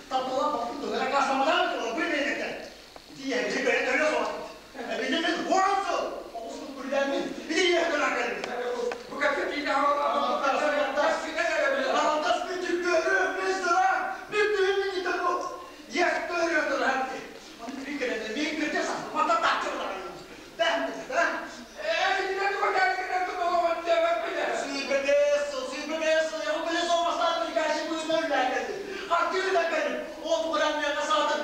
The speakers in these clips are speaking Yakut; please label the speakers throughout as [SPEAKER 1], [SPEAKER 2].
[SPEAKER 1] Тапталан баппыт тыллара каастамматаҕа буолар бу миэнэтэ. Ити ийэбиһи бэйэ төрүө суохпут. Эбини мин уон сыл оҕуспут күллээммин ити ийэһэ гына кэлбит.
[SPEAKER 2] Бу кэпсэтиини
[SPEAKER 1] Аҕалтас мин түккөрүм, мин сырам, мин түһүм мин итабыт. Иэх төрүө турар. Маны мин кэлэнэ мин кырдьа сахмата тахчы буларым. Да, 25 сыл, 25 сыл, я биле соғмастан прикажи быһынан үлэлээкэлим. Хартыына кэлим. Ол тугуран миэхэ саатар.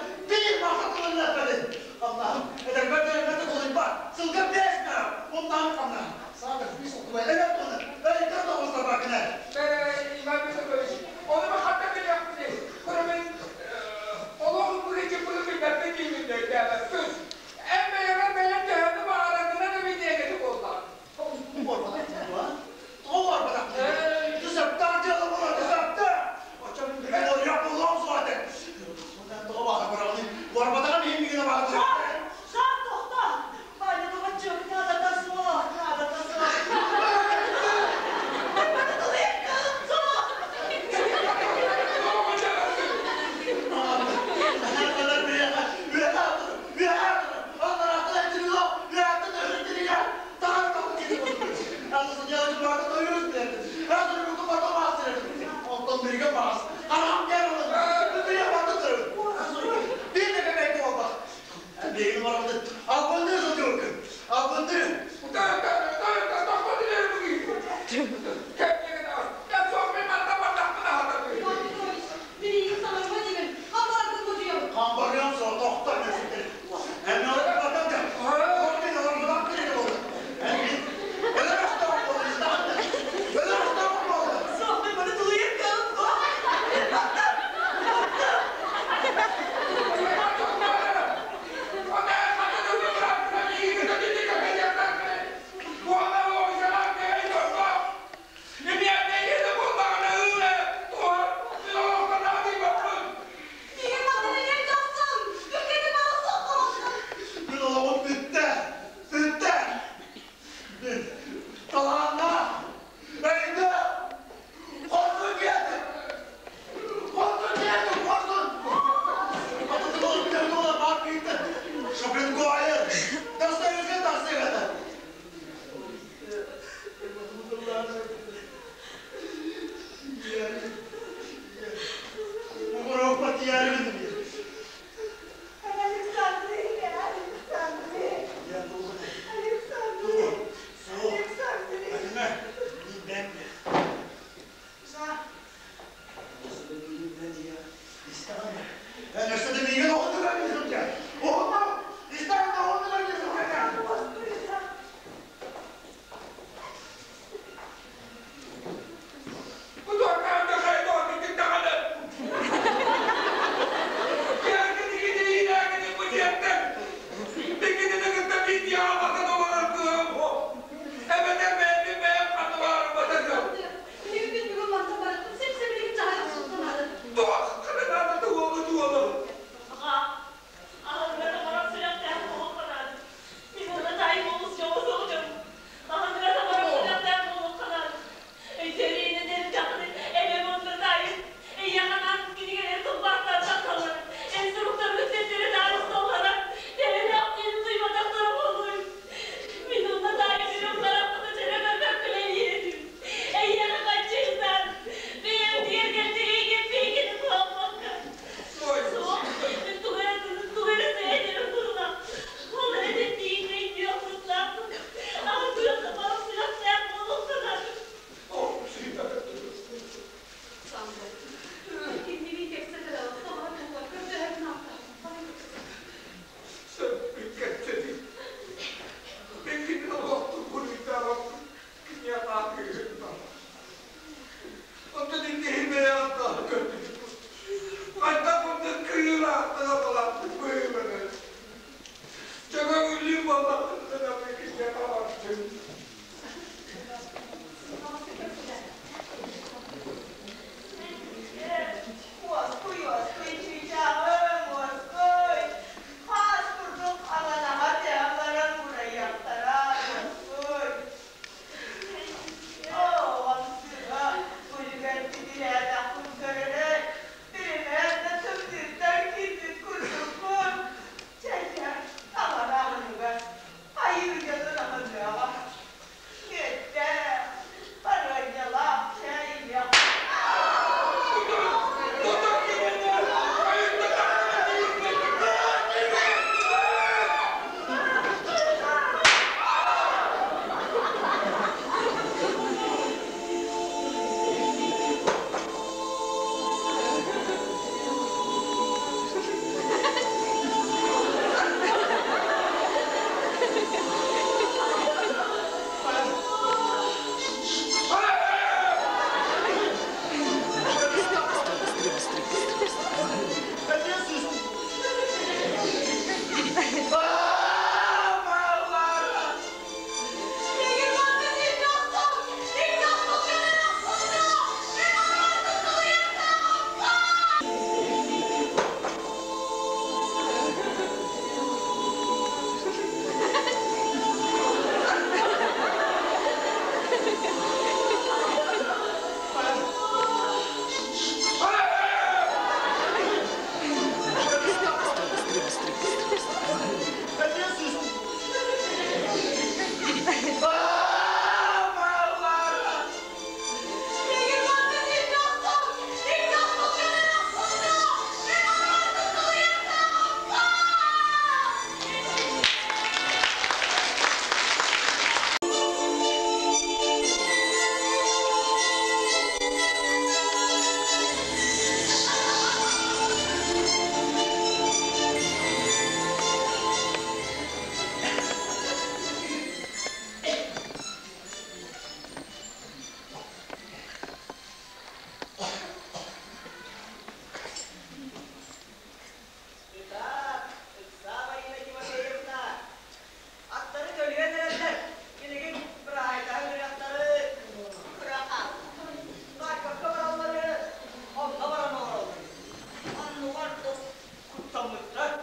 [SPEAKER 2] куттаммыттар.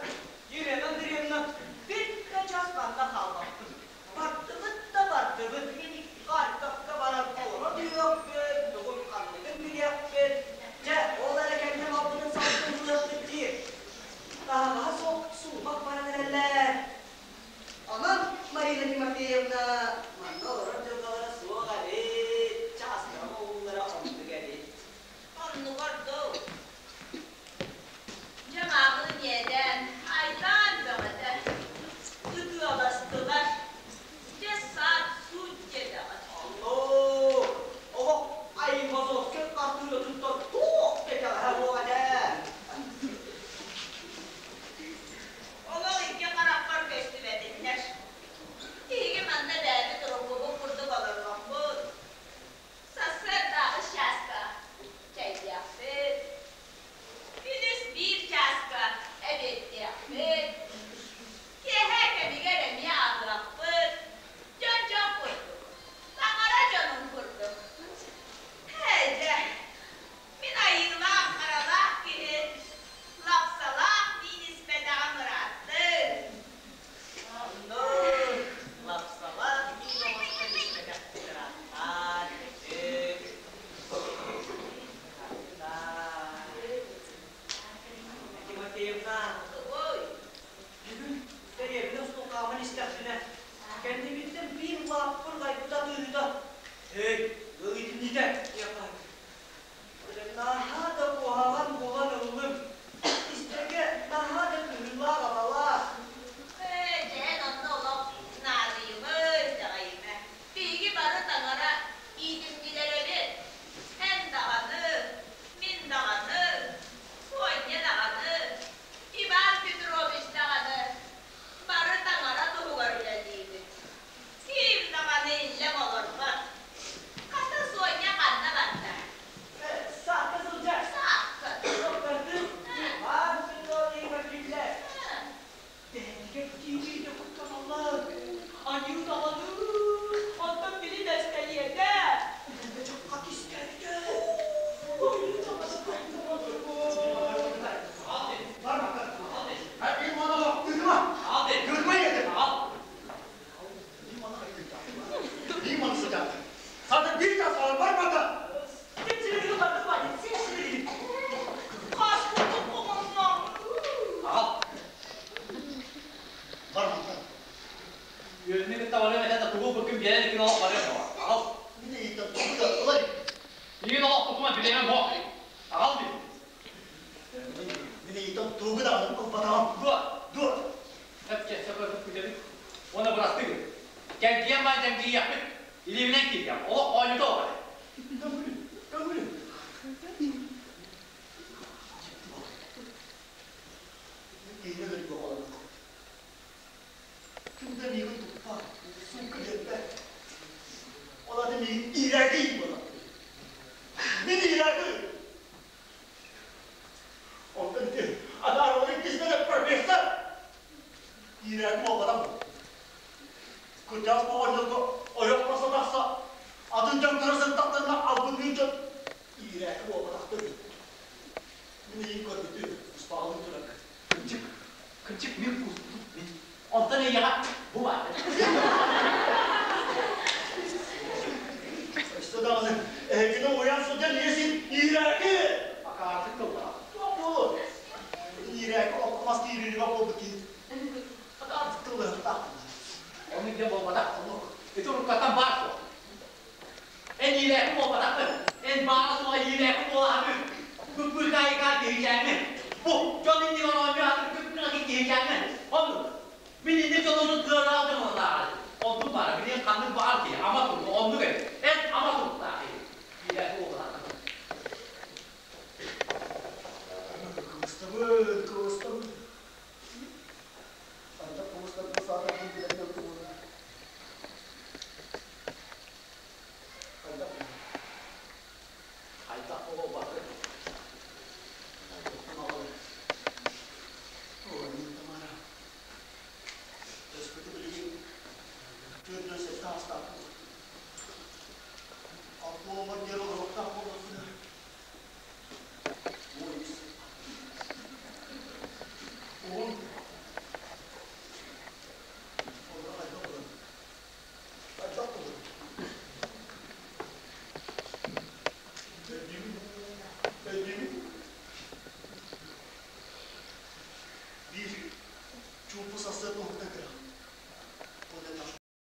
[SPEAKER 2] Елена Андреевна бир да чаас манна хаалбаппын. Бардыбыт да бардыбыт. Харьковка баран олоро түһүөхпүт, тугун-ханныгын билиэхпит. Дьэ, ол эрэ кэннэ малбытын салгын ылыахпыт диир. Таһаҕаһа суох сулумах баран эрэллэр. Онон Марина Тимофеевна манна олорор дьылҕалара суох эбит, чаастара оҕуллара оннук эбит.
[SPEAKER 3] Оннугар дуу. Дьэ мааҕын иэдээн, айдаан бөҕөтө. Ытыаластылар. Дьэ саат-суут диэтэҕин.
[SPEAKER 2] Оннук! Олох Айвазовскай хартыынатыттан туох да итэҕэһэ суох этэ.
[SPEAKER 3] Олох икки харахпар көстүбэтиннэр. Биһиги манна бэйэбит уруккубут курдук олорбоппут. Сарсыарда аҕыс чааска чэйдиэхпит, күнүс биир чааска эбиэттиэхпит, киэһэ кэмигэр эмиэ аһыахпыт, дьон-дьон курдук, таҥара дьонун курдук. Ээ дьэ, мин айыылаах-харалаах киһи лапсалаах миин испэтэҕим ырааттын.
[SPEAKER 2] Оннук, лапсалаах миин оҥостон испэтэхпит ырааттаан, кырдьык. Тимофеевна,
[SPEAKER 3] Тугуй?
[SPEAKER 2] бүгүн дэриэбинэ устун хааман истэхпинэ, кэннибиттэн биир лааппырҕайбыт атыыһыта «Эй, ыал итиннитэ!» диэн хаһыытыыр. Наһаа да куһаҕан буолан ыллым. Истэргэ наһаа да кыһыылаах-абалаах.
[SPEAKER 3] Ээ, дьэһэн онно олох наадыйыма, итэҕэйимэ. Биһиги бары таҥара иитимньилэрэбит. Эн даҕаны, мин даҕаны, Соня даҕаны, Иван Петрович даҕаны бары таҥара туһугар үлэлиибит. Ким даҕаны иллэҥ олорбот. Хата Соня ханна барда?
[SPEAKER 2] Саакка сылдьар.
[SPEAKER 3] Саакка.
[SPEAKER 2] Доктордыын Иван Петрович көрдүүллэр. Бэйэтигэр киириигэ куттаналлар. Аньыы даҕаны, онтон били бэстэлиэтэ. Чахха кистээбитэ.
[SPEAKER 4] Үөрүнү кытта барыам этэ да тугу ылбыккын биэрэн иккин олох барыам дуо? Аҕал. Миигин олох тутума билиэмэм суох. Аҕал дии. Дуо? Сөп сөп күтэбит. Уонна бырастыы гын. Кэлгийэн баай дьэҥкийиэхпит. Илиибинэн киириэм. Олох оонньута олор.
[SPEAKER 1] Кырдьаҕас оҕонньорго ойох тахса тахса, атын дьон көрө сыттахтарына албынныыр дьон иирээки буолбатахтар. Мин эйигин көрбүтүм, успаҕалыы тураргын.
[SPEAKER 4] Кырдьык, кырдьык мин кустум, мин. Онтон эйиэхэ бу баар.
[SPEAKER 1] Өссө даҕаны эһигини уйан сылдьан иэсин иирээки!
[SPEAKER 4] Акаартык тыллаах.
[SPEAKER 1] Туох буолуо? Иирээки окко мас киириигэ буолбут киһи. Акаартык тыллаһыахтаахпын.
[SPEAKER 4] Оннук диэн буолбатах, оннук. Ити уруккаттан баар суох. Эн иирээки буолбатаххын. Эн баара-суоҕа иирээки буолаһыҥ. Быыкаайыкаа киһичээҥҥин. Бу дьон иннигэр оонньуу аатын күп-күнэки киһичээҥҥин. Оннук. Мин инник дьонунун кыараал дьонунааҕар. Онтум баара, билигин ханнык баҕар киһи ама турду, оннук эбит. Эн ама туруктаах киһи. Иирээки буолбатаххын.
[SPEAKER 1] Кыбыстабын, кыбыстабын. Ардах кыбыстарбын саатар киирбитэ буолар. Хайдах
[SPEAKER 4] Хайдах буолбатый?
[SPEAKER 1] Тамара, өспөтү билигин 47 аастаахпын. Алтуоммар диэри олоруохтаах буоллахпына, 13. Биир чуумпу сарсыарда уһуктан кэлэҕин.